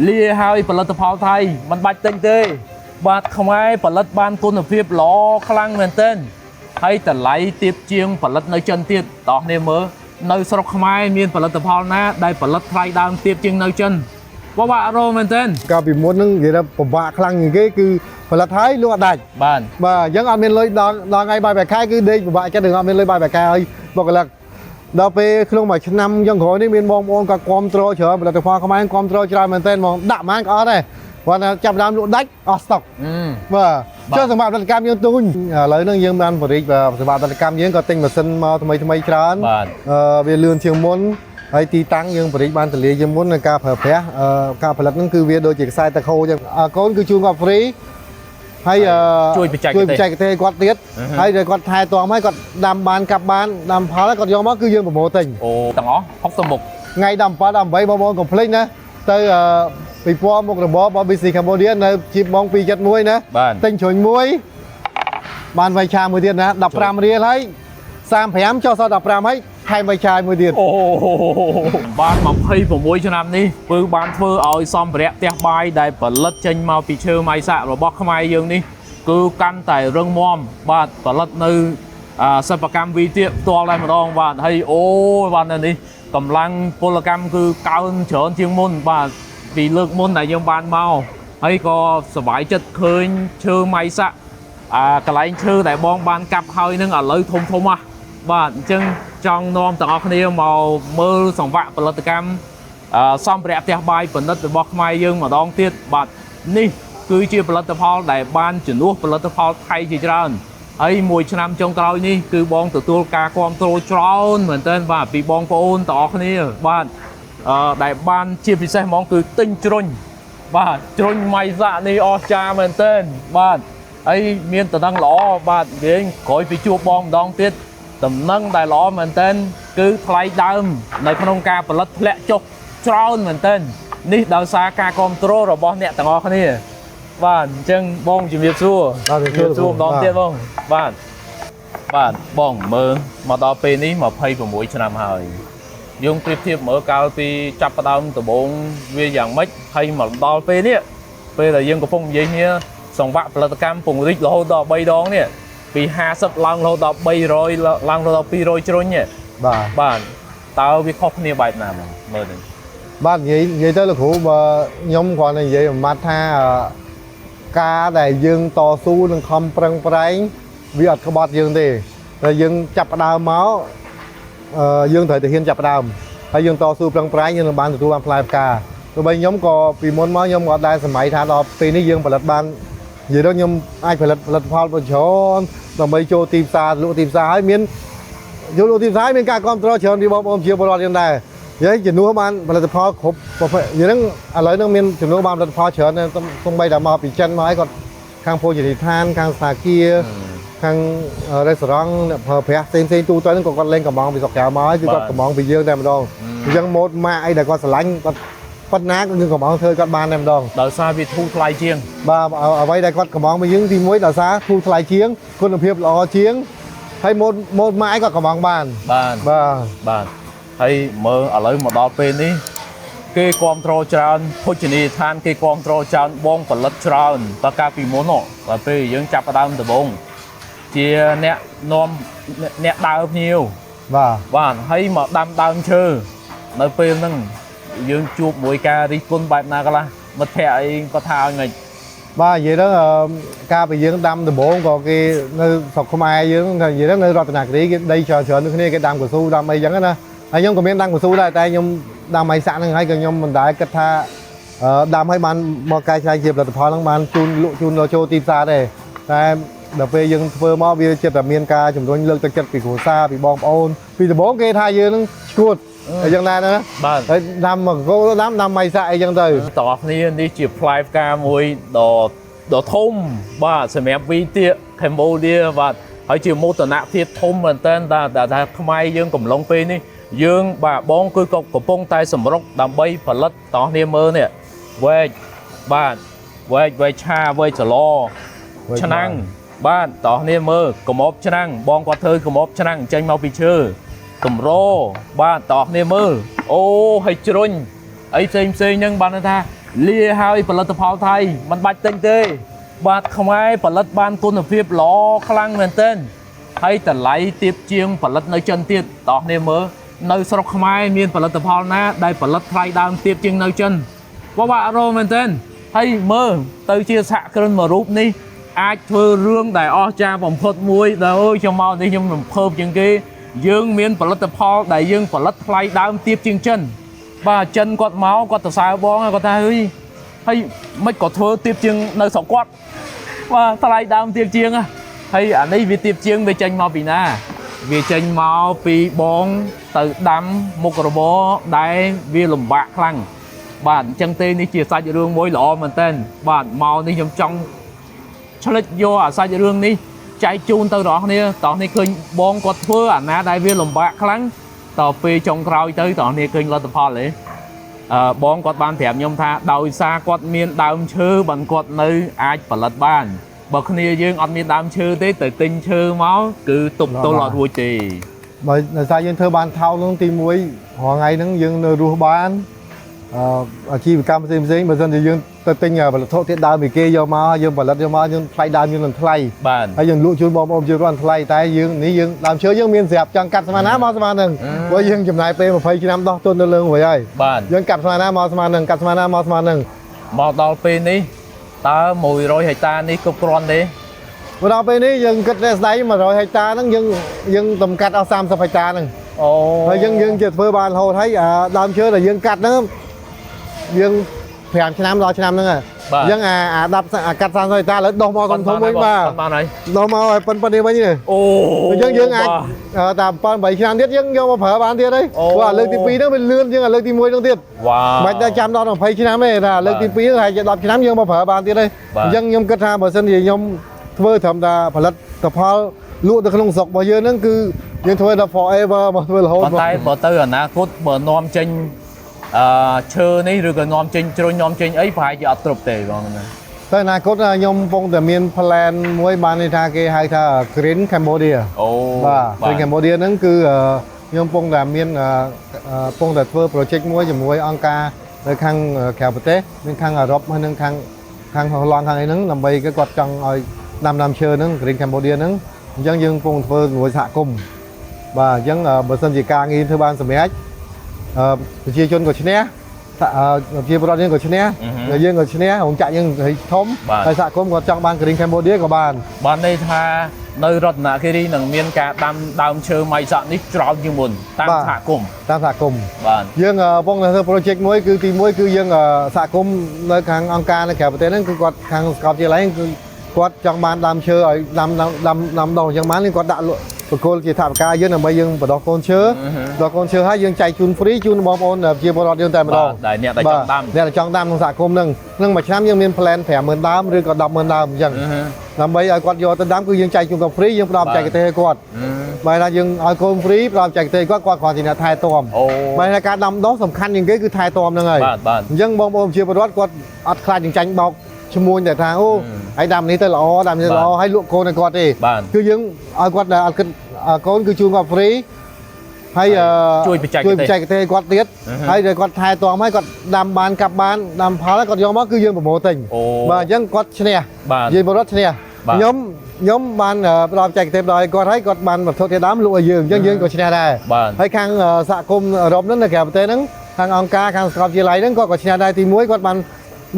លាហើយផលិតផលថៃមិនបាច់ទិញទេ បាទខ្មែរផលិតបានគុណភាពល្អខ្លាំងមែនទែនហើយតម្លៃទាបជាងផលិតនៅចិនទៀតតោះគ្នាមើលនៅស្រុកខ្មែរមានផលិតផលណាដែលផលិតថ្លៃដើមទាបជាងនៅចិនបបាក់រមែនទែន កាលពីមុនហ្នឹងនិយាយថាពិបាកខ្លាំងជាងគេគឺផលិតហើយលក់អត់ដាច់ បាទ បាទអញ្ចឹងអត់មានលុយដល់ដល់ថ្ងៃបាយបែកខែគឺដេកពិបាកចិត្តនឹងអត់មានលុយបាយបែកខែឲ្យបុគ្គលិកដល់ពេលក្នុងមួយឆ្នាំចុងក្រោយនេះមានបងប្អូនក៏គ្រប់គ្រងច្រើនផលិតផលខ្មែរគ្រប់គ្រងច្រើនមែនទែនហ្មងដាក់ហ្មងក៏អត់ដែរគាត់ថាចាប់ដើមលក់ដាច់អស់ស្តុក អឺ បាទ បាទ ចុះសម្រាប់ផលិតកម្មយើងទូញឥឡូវហ្នឹងយើងបានបរិយាសម្រាប់ផលិតកម្មយើងក៏ទិញម៉ាស៊ីនមកថ្មីថ្មីៗច្រើន បាទ វាលឿនជាងមុនហើយទីតាំងយើងបរិយាបានទលាជាងមុនในការប្រើប្រាស់ការផលិតហ្នឹងគឺវាដូចជាខ្សែទឹកហូរអញ្ចឹងអើកូនគឺជូនគាត់ free ហើយ ជួយបច្ចេកទេស ជួយបច្ចេកទេសឲ្យគាត់ទៀត អឺហឺ ហើយដែលគាត់ថែទាំឲ្យគាត់ដាំបានកាប់បានដាំផលហើយគាត់យកមកគឺយើងប្រមូលទិញ អូទាំងអស់60មុខ ថ្ងៃ17 18បងប្អូនកុំភ្លេចណាទៅពិព័រណ៍មុខរបររបស់ BC Cambodia នៅជីបបង271ណា បាទ ទិញជ្រុញមួយបានវៃឆាមួយទៀតណា15រៀលហើយ35ចុះសល់15ហើយថែមវៃឆាមួយទៀត អូបាន26ឆ្នាំនេះគឺបានធ្វើឲ្យសម្ភារៈផ្ទះបាយដែលផលិតចេញមកពីឈើម៉ៃសាក់របស់ខ្មែរយើងនេះគឺកាន់តែរឹងមាំបាទផលិតនៅសិប្បកម្មវីទៀកផ្ទាល់តែម្ដងបាទហើយអូបាទនៅនេះកម្លាំងពលកម្មគឺកើនច្រើនជាងមុនបាទពីលើកមុនដែលយើងបានមកហើយក៏សប្បាយចិត្តឃើញឈើម៉ៃសាក់ កន្លែងឈើដែលបងបានកាប់ហើយនឹងឥឡូវធំធំហ៎ះបាទអញ្ចឹងចង់នាំទាំងអស់គ្នាមកមើលសង្វាក់ផលិតកម្មសម្ភារៈផ្ទះបាយផលិតរបស់ខ្មែរយើងម្ដងទៀតបាទនេះគឺជាផលិតផលដែលបានជំនួសផលិតផលថៃជាច្រើនហើយមួយឆ្នាំចុងក្រោយនេះគឺបងទទួលការគ្រប់គ្រងច្រើនមែនទែនបាទពីបងប្អូនទាំងអស់គ្នាបាទដែលបានជាពិសេសហ្មងគឺទិញជ្រុញ បាទជ្រុញម៉ៃសាក់នេះអស្ចារ្យមែនទែនបាទហើយមានតំណែងល្អបាទនិយាយក្រោយពីជួបបងម្ដងទៀតតំណែងដែលល្អមែនទែនគឺថ្លៃដើមនៅក្នុងការផលិតធ្លាក់ចុះច្រើនមែនទែននេះដោយសារការគ្រប់គ្រងរបស់អ្នកទាំងអស់គ្នាបាទអញ្ចឹងបងជំរាបសួរ បាទជំរាបសួរ ម្ដងទៀតបងបាទបាទបងមើលមកដល់ពេលនេះ26ឆ្នាំហើយ យើងប្រៀបធៀបមើលកាលពីចាប់ផ្ដើមដំបូងវាយ៉ាងម៉េចហើយមកដល់ពេលនេះពេលដែលយើងកំពុងនិយាយគ្នាសង្វាក់ផលិតកម្មពង្រីករហូតដល់3ដងនេះពី50ឡើងរហូតដល់300ឡើងរហូតដល់200ជ្រុញនេះ បាទ បាទតើវាខុសគ្នាបែបណាមកមើលទៅ បាទនិយាយនិយាយទៅលោកគ្រូបើខ្ញុំគ្រាន់តែនិយាយមួយម៉ាត់ថាការដែលយើងតស៊ូនិងខំប្រឹងប្រែងវាអត់ក្បត់យើងទេតែយើងចាប់ផ្ដើមមកយើងត្រូវតែហ៊ានចាប់ផ្ដើមហើយយើងតស៊ូប្រឹងប្រែងយើងនឹងបានទទួលបានផ្លែផ្កាទោះបីខ្ញុំក៏ពីមុនមកខ្ញុំក៏អត់ដែលសម័យថាដល់ពេលនេះយើងផលិតបាននិយាយទៅខ្ញុំអាចផលិតផលិតផលមួយច្រើនដើម្បីចូលទីផ្សារលក់ទីផ្សារហើយមាន យកលក់ទីផ្សារមានការគ្រប់គ្រងច្រើនពីបងប្អូនជាពលរដ្ឋយើងដែរនិយាយជំនួសបានផលិតផលគ្រប់ប្រភេទនិយាយហ្នឹងឥឡូវហ្នឹងមានជំនួសបានផលិតផលច្រើនណាស់សូម្បីតែមកពីចិនមកហើយគាត់ខាងភោជនីយដ្ឋានខាងស្ថាគារខាងរេស្តូរ៉ង់អ្នកប្រើប្រាស់ផ្សេងផ្សេងទូទៅហ្នឹងក៏គាត់លេងកំងពីស្រុកក្រៅមកហើយគឺគាត់កំងពីយើងតែម្ដងអញ្ចឹងម៉ូតម៉ាកអីដែលគាត់ស្រឡាញ់គាត់ប៉ុណ្ណាក៏យើងកំងធ្វើគាត់បានតែម្ដង ដោយសារវាធូរថ្លៃជាង បាទអ្វីដែលគាត់កំងពីយើងទីមួយដោយសារធូរថ្លៃជាងគុណភាពល្អជាងហើយម៉ូតម៉ូតម៉ាកអីក៏កំងបាន បាទ បាទ បាទហើយមើលឥឡូវមកដល់ពេលនេះគេគ្រប់គ្រងច្រើនភោជនីយដ្ឋានគេគ្រប់គ្រងច្រើនបងផលិតច្រើនតើកាលពីមុនហ៎ដល់ពេលយើងចាប់ផ្ដើមដំបូងជាអ្នកនាំអ្នកដើរភ្ញៀវ បាទ បាទហើយមកដាំដើមឈើនៅពេលហ្នឹងយើងជួបមួយការរិះគន់បែបណាខ្លះមិត្តភ័ក្តិអីគាត់ថាឲ្យមិន បាទនិយាយទៅកាលពីយើងដាំដំបូងក៏គេនៅស្រុកខ្មែរយើងថានិយាយទៅនៅរតនគិរីគេដីច្រើនច្រើនដូចគ្នាគេដាំកៅស៊ូដាំអីចឹងណាហើយខ្ញុំក៏មានដាំកៅស៊ូដែរតែខ្ញុំដាំអីសាក់ហ្នឹងហើយក៏ខ្ញុំមិនដែលគិតថាដាំឲ្យបានមកកែច្នៃជាផលិតផលហ្នឹងបានជូនលក់ជូនដល់ចូលទីផ្សារទេតែដល់ពេលយើងធ្វើមកវាចិត្តតែមានការជំរុញលើកទឹកចិត្តពីគ្រួសារពីបងប្អូនពីដំបូងគេថាយើងហ្នឹងឈួតអីចឹងដែរណា បាទ ហើយដាំមកគោដាំដាំអីសាក់អីចឹងទៅ តោះគ្នានេះជាផ្លែផ្កាមួយដ៏ដ៏ធំបាទសម្រាប់វីទៀកកម្ពុជាបាទហើយជាមោទនភាពធំមែនតើតែថាខ្មែរយើងកំឡុងពេលនេះយើងបាទបងគឺក៏កំពុងតែសម្រុកដើម្បីផលិតតោះគ្នាមើលនេះវែកបាទវែកវែកឆាវែកសឡ ឆ្នាំងបាទតោះនេះមើលកម្របឆ្នាំងបងគាត់ធ្វើកម្របឆ្នាំងចេញមកពីឈើតម្របាទតោះនេះមើលអូហើយជ្រុញអីផ្សេងផ្សេងហ្នឹងបានន័យថា លាហើយផលិតផលថៃមិនបាច់ទិញទេ បាទខ្មែរផលិតបានគុណភាពល្អខ្លាំងមែនទែនហើយតម្លៃទាបជាងផលិតនៅចិនទៀតតោះនេះមើលនៅស្រុកខ្មែរមានផលិតផលណាដែលផលិតថ្លៃដើមទាបជាងនៅចិនពិបាករកមែនទែនហើយមើលទៅជាសហគ្រិនមួយរូបនេះអាចធ្វើរឿងដែលអស្ចារ្យបំផុតមួយដែលអូយខ្ញុំមកនេះខ្ញុំរំភើបជាងគេយើងមានផលិតផលដែលយើងផលិតថ្លៃដើមទាបជាងចិនបាទចិនគាត់មកគាត់ទៅសើបងគាត់ថាហឺយហើយមិនក៏ធ្វើទាបជាងនៅស្រុកគាត់ បាទថ្លៃដើមទៀបជាងហ៎ហើយអានេះវាទៀបជាងវាចេញមកពីណាវាចេញមកពីបងទៅដាំមុខរបរដែលវាលំបាកខ្លាំងបាទអញ្ចឹងទេនេះជាសាច់រឿងមួយល្អមែនទែនបាទមកនេះខ្ញុំចង់ឆ្លិចយកអាសាច់រឿងនេះចែកជូនទៅដល់គ្នាតោះនេះឃើញបងគាត់ធ្វើអាណាដែលវាលំបាកខ្លាំងតពេលចុងក្រោយទៅតោះនេះឃើញលទ្ធផលទេ អឺបងគាត់បានប្រាប់ខ្ញុំថាដោយសារគាត់មានដើមឈើបានគាត់នៅអាចផលិតបានបើគ្នាយើងអត់មានដើមឈើទេទៅទិញឈើមកគឺទប់ទល់អត់រួចទេ បើដោយសារយើងធ្វើបានថោកហ្នឹងទី1រាល់ថ្ងៃហ្នឹងយើងនៅរស់បានអឺអាជីវកម្មផ្សេងផ្សេងៗបើសិនជាយើងទៅទិញផលិតធាតុដើមពីគេយកមកយើងផលិតយកមកយើងថ្លៃដើមយើងនឹងថ្លៃ បាទ ហើយយើងលក់ជូនបងប្អូនយើងរាល់ថ្លៃតែយើងនេះយើងដើមឈើយើងមានស្រាប់ចង់កាត់ស្មានណាមកស្មានហ្នឹងព្រោះយើងចំណាយពេល20ឆ្នាំដោះទុននៅលើរួចហើយ បាទ យើងកាត់ស្មានណាមកស្មានហ្នឹងកាត់ស្មានណាមកស្មានហ្នឹង មកដល់ពេលនេះតើ100ហិកតានេះគ្រប់គ្រាន់ទេ មកដល់ពេលនេះយើងគិតតែស្ដី100ហិកតាហ្នឹងយើងយើងតំកាត់អស់30ហិកតាហ្នឹង អូ ហើយយើងយើងជាធ្វើបានរហូតហើយអាដើមឈើដែលយើងកាត់ហ្នឹងយើង5ឆ្នាំដល់ឆ្នាំហ្នឹងហើយ បាទ អញ្ចឹងអាអា10អាកាត់30ហិកតាឥឡូវដោះមកធំធំវិញបាទ បានហើយ ដោះមកឲ្យប៉ុនប៉ុននេះវិញនេះ អូ អញ្ចឹងយើងអាច បាទ អឺតាម7 8ឆ្នាំទៀតយើងយកមកប្រើបានទៀតហើយ អូ ព្រោះអាលើកទី2ហ្នឹងវាលឿនជាងអាលើកទី1ហ្នឹងទៀត វ៉ាវ មិនតែចាំដល់20ឆ្នាំទេតែអាលើកទី2ហ្នឹងហើយជា10ឆ្នាំយើងមកប្រើបានទៀតហើយ បាទ អញ្ចឹងខ្ញុំគិតថាបើសិនជាខ្ញុំធ្វើត្រឹមតែផលិតផលលក់ទៅក្នុងស្រុករបស់យើងហ្នឹងគឺយើងធ្វើដល់ forever មកធ្វើរហូត ប៉ុន្តែបើទៅអនាគតបើនាំចេញអឺឈើនេះឬក៏នាំចេញជ្រុញនាំចេញអីប្រហែលជាអត់គ្រប់ទេបងណា តែអនាគតខ្ញុំកំពុងតែមាន plan មួយបានន័យថាគេហៅថា Green Cambodia អូ បាទ Green Cambodia ហ្នឹងគឺខ្ញុំកំពុងតែមានកំពុងតែធ្វើ project មួយជាមួយអង្គការនៅខាងក្រៅប្រទេសនិងខាងអឺរ៉ុបហើយនិងខាងខាងហូឡង់ខាងអីហ្នឹងដើម្បីគេគាត់ចង់ឲ្យដាំដើមឈើហ្នឹង Green Cambodia ហ្នឹងអញ្ចឹងយើងកំពុងធ្វើជាមួយសហគមន៍បាទអញ្ចឹងបើសិនជាការងារធ្វើបានសម្រេចប្រជាជនក៏ឈ្នះប្រជាពលរដ្ឋយើងក៏ឈ្នះហើយយើងក៏ឈ្នះរោងចក្រយើងរីកធំហើយសហគមន៍គាត់ចង់បាន Green Cambodia ក៏បាន បានន័យថានៅរតនគិរីនឹងមានការដាំដើមឈើម៉ៃសាក់នេះច្រើនជាងមុនតាម បាទ សហគមន៍ តាមសហគមន៍ បាទ យើងកំពុងតែធ្វើ project មួយគឺទី1គឺយើងសហគមន៍នៅខាងអង្គការនៅក្រៅប្រទេសហ្នឹងគឺគាត់ខាងសាកលវិទ្យាល័យហ្នឹងគឺគាត់ចង់បានដើមឈើឲ្យដាំដាំដាំដាំដុះអញ្ចឹងបានគាត់ដាក់លក់បកគលជាថវិកាយើងដើម្បីយើងបដោះកូនឈើបដោះកូនឈើហើយយើងចែកជូន free ជូនបងប្អូនប្រជាពលរដ្ឋយើងតែម្ដង បាទដែលអ្នកដែលចង់ដាំ អ្នកដែលចង់ដាំក្នុងសហគមន៍ហ្នឹងក្នុងមួយឆ្នាំយើងមាន plan 50000ដើមឬក៏100,000ដើមអញ្ចឹងដើម្បីឲ្យគាត់យកទៅដាំគឺយើងចែកជូនគាត់ free យើងផ្ដល់បច្ចេកទេសឲ្យគាត់បែរថាយើងឲ្យកូន free ផ្ដល់បច្ចេកទេសឲ្យគាត់គាត់គ្រាន់តែអ្នកថែទាំ អូ បែរថាការដាំដុះសំខាន់ជាងគេគឺថែទាំហ្នឹងហើយ បាទបាទ អញ្ចឹងបងប្អូនប្រជាពលរដ្ឋគាត់អត់ខ្លាចនឹងចាញ់បោកឈ្មួញតែថាអូហើយដាំនេះទៅល្អដាំនេះទៅល្អហើយលក់កូនឲ្យគាត់ទេ បាទ គឺយើងឲ្យគាត់ដែលអត់គិតកូនគឺជូនគាត់ free ហើយ ជួយបច្ចេកទេស ជួយបច្ចេកទេសឲ្យគាត់ទៀតហើយដែលគាត់ថែទាំហើយគាត់ដាំបានកាប់បានដាំផលហើយគាត់យកមកគឺយើងប្រមូលទិញ អូ បាទអញ្ចឹងគាត់ឈ្នះ បាទ និយាយពលរដ្ឋឈ្នះ បាទ ខ្ញុំខ្ញុំបានផ្ដល់បច្ចេកទេសដល់ឲ្យគាត់ហើយគាត់បានវត្ថុធាតុដើមលក់ឲ្យយើងអញ្ចឹងយើងក៏ឈ្នះដែរ បាទ ហើយខាងសហគមន៍អឺរ៉ុបហ្នឹងនៅក្រៅប្រទេសហ្នឹងខាងអង្គការខាងសាកលវិទ្យាល័យហ្នឹងគាត់ក៏ឈ្នះដែរទី1គាត់បាន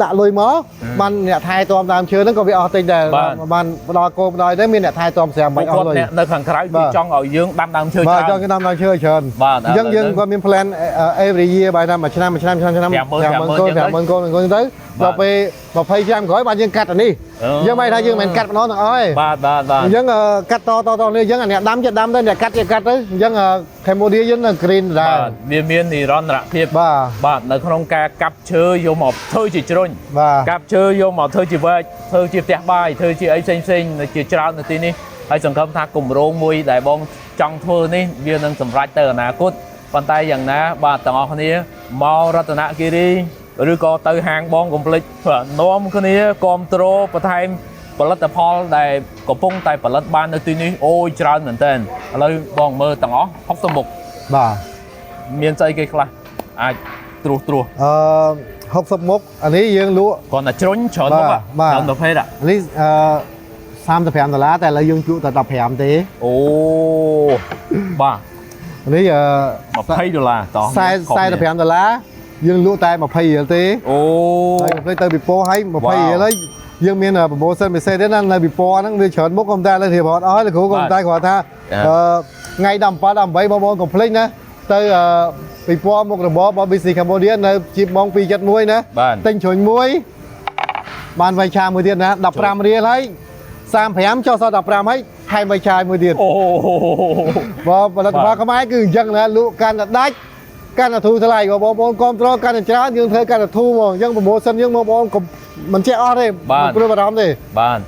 ដាក់លុយមកបានអ្នកថែទាំដើមឈើហ្នឹងក៏វាអស់តិចដែរ បាទ បានផ្ដល់គោផ្ដល់ទៅមានអ្នកថែទាំស្រាប់ ពួក មិនអស់លុយ គាត់អ្នកនៅខាងក្រៅគឺ បាទ ចង់ឲ្យយើងដាំដើមឈើ បាទ ច្រើន ចង់គេដាំដើមឈើច្រើន បាទ អញ្ចឹងយើងគាត់មាន plan every year បែរថាមួយឆ្នាំមួយឆ្នាំឆ្នាំឆ្នាំ 50,000 កូន50000កូនកូនទៅ បាទ ដល់ពេល20ឆ្នាំក្រោយបានយើងកាត់អានេះ អូ យើងមិនថាយើងមិនកាត់ម្ដងទាំងអស់ទេ បាទបាទបាទ អញ្ចឹងកាត់តតតនេះអញ្ចឹងអាអ្នកដាំចេះដាំទៅអ្នកកាត់ចេះកាត់ទៅអញ្ចឹង Cambodia យើងនៅ green ដែរ បាទវាមាននិរន្តរភាព បាទ បាទនៅក្នុងការកាប់ឈើយកមកធ្វើជាជ្រុញ បាទ កាប់ឈើយកមកធ្វើជាវែកធ្វើជាផ្ទះបាយធ្វើជាអីផ្សេងផ្សេងៗជាច្រើននៅទីនេះហើយសង្ឃឹមថាគម្រោងមួយដែលបងចង់ធ្វើនេះវានឹងសម្រេចទៅអនាគតប៉ុន្តែយ៉ាងណាបាទទាំងអស់គ្នាមករតនគិរីឬក៏ទៅហាងបងកុំភ្លេចបាទនាំគ្នាគ្រប់គ្រងបន្ថែមផលិតផលដែលកំពុងតែផលិតបាននៅទីនេះអូយច្រើនមែនទែនឥឡូវបងមើលទាំងអស់60មុខ បាទ មានស្អីគេខ្លះអាចត្រួសត្រាស អឺ 60មុខអានេះយើងលក់ គ្រាន់តែជ្រុញច្រើនមុខ បាទបាទ ច្រើនប្រភេទอ่ะ អានេះអឺ35ដុល្លារតែឥឡូវយើងលក់តែ15ទេ អូបាទ អានេះអឺ 20ដុល្លារតោះ 40 45ដុល្លារយើងលក់តែ20រៀលទេ អូ ហើយកុំភ្លេចទៅពិព័រណ៍ហើយ20 វ៉ាវ រៀលហើយយើងមាន promotion ពិសេសទៀតណានៅពិព័រណ៍ហ្នឹងវាច្រើនមុខក៏តែឥឡូវរៀបរាប់អស់ហើយលោកគ្រូក៏តែគាត់ថា បាទ អឺថ្ងៃ17 18បងប្អូនកុំភ្លេចណាទៅអឺពិព័រណ៍មុខរបររបស់ BC Cambodia នៅជីបម៉ង271ណា បាទ ទិញជ្រុញមួយបានវៃឆាមួយទៀតណា15រៀលហើយ35ចុះសល់15ហើយថែមវៃឆាមួយទៀត អូ បើផលិតផលខ្មែរគឺអញ្ចឹងណាលក់កាន់តែដាច់កាន់តែធូរថ្លៃបើបងប្អូនគ្រប់គ្រងកាន់តែច្រើនយើងធ្វើកាន់តែធូរហ្មងអញ្ចឹង promotion យើងបងប្អូនកុំមិនចេះអស់ទេ បាទ មិនព្រួយបារម្ភទេ បាទ។